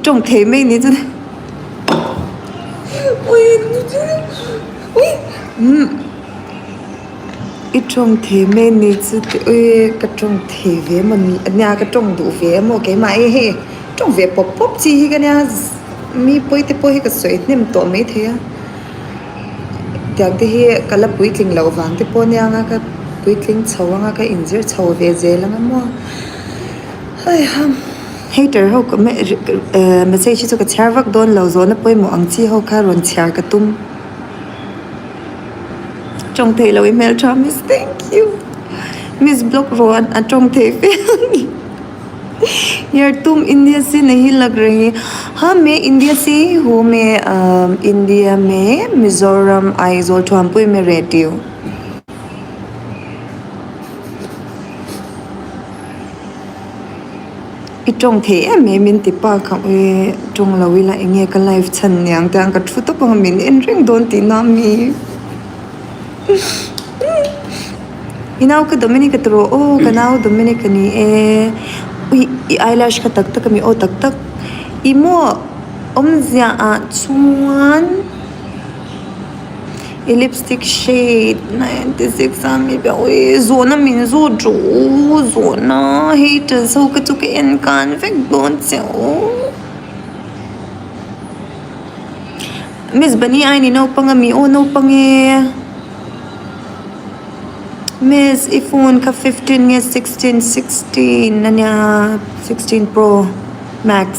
tawng thei mai ni chuan ui ui umm i tawng thei mai ni chu ui ka tawng thei ve emaw ni nia ka tawng duh ve emaw keimah hi hei tawng ve pawp pawp chi hi ka nia mi pawi te pawh hi ka sawi hnem tawh maithei a. Tiang te hi ka la puitling loh vang te pawh ania anga ka puitling chho anga ka inzir chho ve zel anga maw heiha hater ho message hi chu ka chhiar vak dawn lo zawhna pawimawh ang chi ho kha rawn chhiar ka tum tawng theih loh i hmeltha miss thank you miss block rawh a tawng thei fe a ni. यार तुम इंडिया से नहीं लग रही हाँ मैं इंडिया से ही हूँ मैं इंडिया में मिज़ोरम आइजोल थुआमपुई में रहती हूँ I tawng thei em mai min ti pa kha ui tawng lo ila eng nge ka life chhan niang te ang ka thu tawp ang min en reng dawn tihna a mi. I nau ka Dominic a ti rawh aw ka nau Dominic a ni e ui i eyelash kha tak tak a mi aw tak tak i maw awmzia ah chuan i lipstick shade 96 a mi bia ui zawhna min zawt rawh u zawhna haters ho kha chu ka en kan vek dawn che u. Miss Bunny ai ni naupang a mi aw naupang e. Miss i phone kha 15 nge 16 16 ania 16 pro max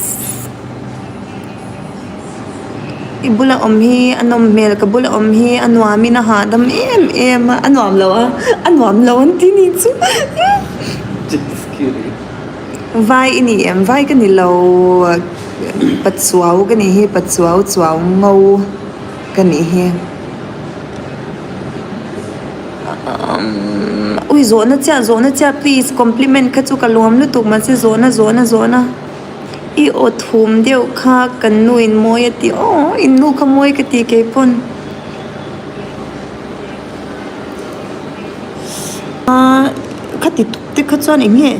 i bula awm hi a nawm hmel ka bula awm hi a nuam in a hahdam em em a a nuam lo a a nuam lo an ti ni chu Just kidding. Vai i ni em vai ka ni lo Pachuau ka nih hi Pachuau chuau ngo ka nih hi. Ui zawhna chiah zawhna chiah please compliment kha chu ka lawm lutuk mahse zawhna zawhna zawhna i aw thum deuh kha kan nu in mawi a ti aw in nu kha mawi ka ti keipawn ah khati tuk te kha chuan eng nge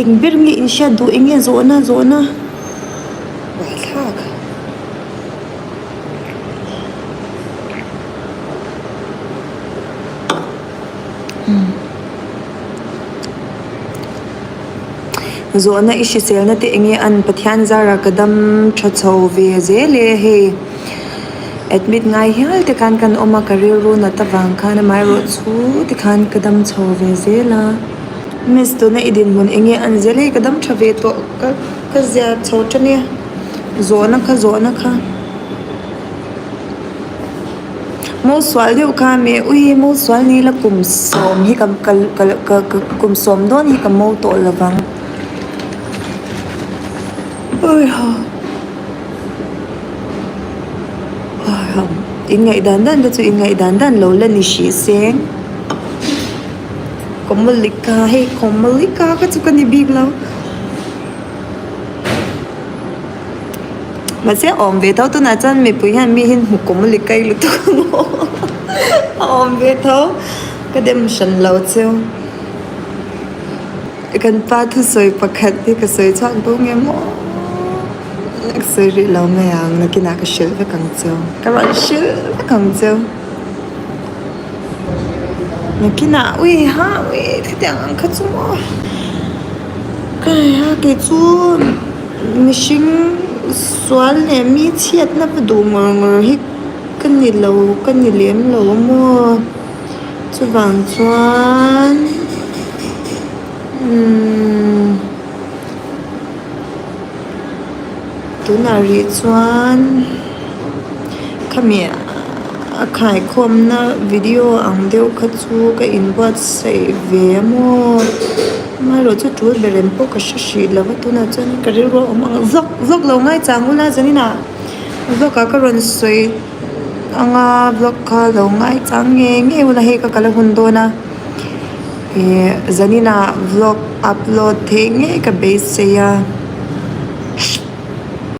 eng ber nge in hriat duh eng nge zawhna zawhna buaithlak. Zawhna i hriselna te enge an Pathian zara ka dam tha chho ve zel e hei admit ngai hial te khan kan awm a ka rilru nat avang khan amaherawh chu tikhan ka dam chho ve zel a miss tuna i dinhmun enge an zel hei ka dam tha ve tawh ka ka zia chho tan e zawhna kha zawhna kha. Mo sual deuh kha mi ui mo sual ni la kum sawm hi ka ka ka ka kum sawm dawn hi ka mo tawh lo vang in ngaih dan dan te chu in ngaih dan dan lo la ni hrih seng Komalika hei Komalika kha chu ka ni bik lo. Mahse a awm ve tho tunah chuan mipui hian mi hi hmu kawm a likai lutuk ang aw a awm ve tho ka dem hran lo cheu kan pa thusawi pakhat hi ka sawi chhuak dawn nge maw ka sawi rih lo mai ang nakinah ka hrilh vek ang cheu ka rawn hrilh vek ang cheu nakinah ui ha ui khatiang ang kha chu maw kei chu. Mihring sual leh mi chhiatna va duh ngawr ngawr hi ka ni lo ka ni lem lo a maw chuvang chuan umm tunah rih chuan khami a khaikhawmna video ang deuh kha chu ka inbuatsaih ve a maw. Amaherawh chu tul ber em pawh ka hre hrih lo va tunah chuan ka rilru a awm ang vlog vlog lo ngai chang ula zaninah vlog ah ka rawn sawi anga vlog kha lo ngai chang nge nge ula hei ka kal a hun dawn a ih zaninah vlog upload theih ngei ka beisei a.